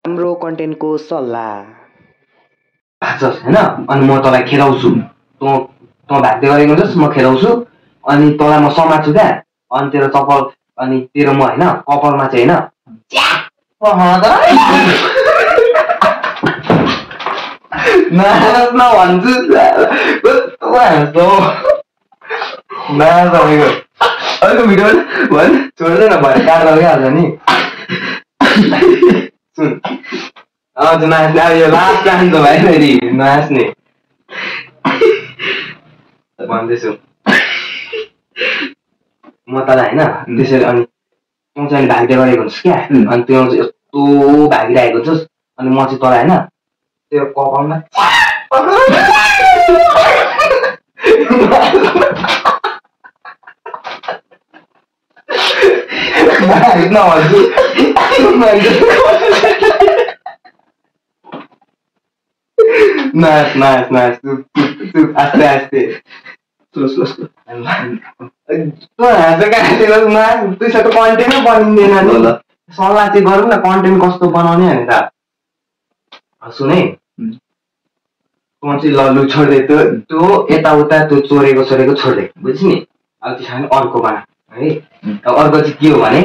हाम्रो कन्टेन्टको सल्लाह हैन अनि म तँलाई खेलाउँछु तँ भाग्दै गरेको हुन्छस् म खेलाउँछु अनि तँलाई म समात्छु क्या अनि तेरो चप्पल अनि तेरो म हैन कपालमा चाहिँ हैन नाच्न भन्छु अर्को भिडियो भन् छोड्दैन भयो काट लगाइहाल्छ नि सुन हजुर नाच्ने अब यो लास्ट नाच्छ भाइ फेरि नाच्ने भन्दैछु म तँलाई होइन त्यसरी अनि तँ चाहिँ भाग्दै गरेको हुन्छस् क्या अनि त्यो चाहिँ यस्तो भागिरहेको हुन्छस् अनि म चाहिँ तँलाई होइन त्यो कपालमा नाच नाच नाच आस्ते आस्ते कन्टेन्ट बनिँदैन नि सल्लाह चाहिँ गरौँ न कन्टेन्ट कस्तो बनाउने भनेर सुने तँ चाहिँ लल्लु छोड्दै त्यो यताउता त्यो चोरेको छोड्दै बुझ्छ नि अब त्यसमा अर्को बना है अब अर्को चाहिँ के हो भने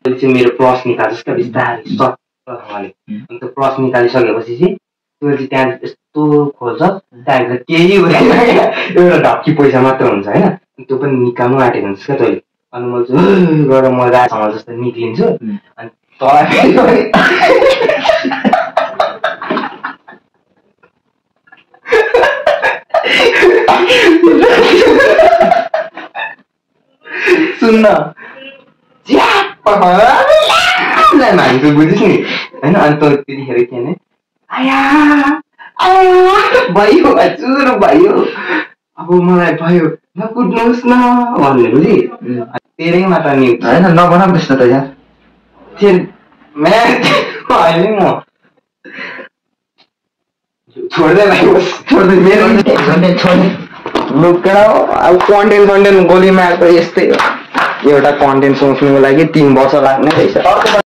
चाहिँ मेरो प्लस निकाल्छस् क्या बिस्तारै सट्टसँगले अनि त्यो प्लस निकालिसकेपछि चाहिँ त्यो चाहिँ त्यहाँ यस्तो खोल्छ त्यहाँभित्र केही हुँदैन क्या एउटा ढक्की पैसा मात्र हुन्छ होइन त्यो पनि निकाल्नु आँटेको हुन्छस् क्या तैँले अनि म चाहिँ गएर म रासँग जस्तो निक्लिन्छु अनि तँलाई सुन्न मान्छे बुझिस् नि होइन अनि त त्यतिखेर के भने आया भयो हजुर भयो अब मलाई भयो नकुट्नुहोस् न भन्ने बुझि तेरै मात्र न्युज होइन नबनाऊ त्यस्तो त यार अहिले म छोड्दै छोड्दै मेरो लुक्का अब कन्टेन्ट गोली मार्दा यस्तै हो एउटा कन्टेन्ट सोच्नुको लागि 3 वर्ष लाग्ने रहेछ।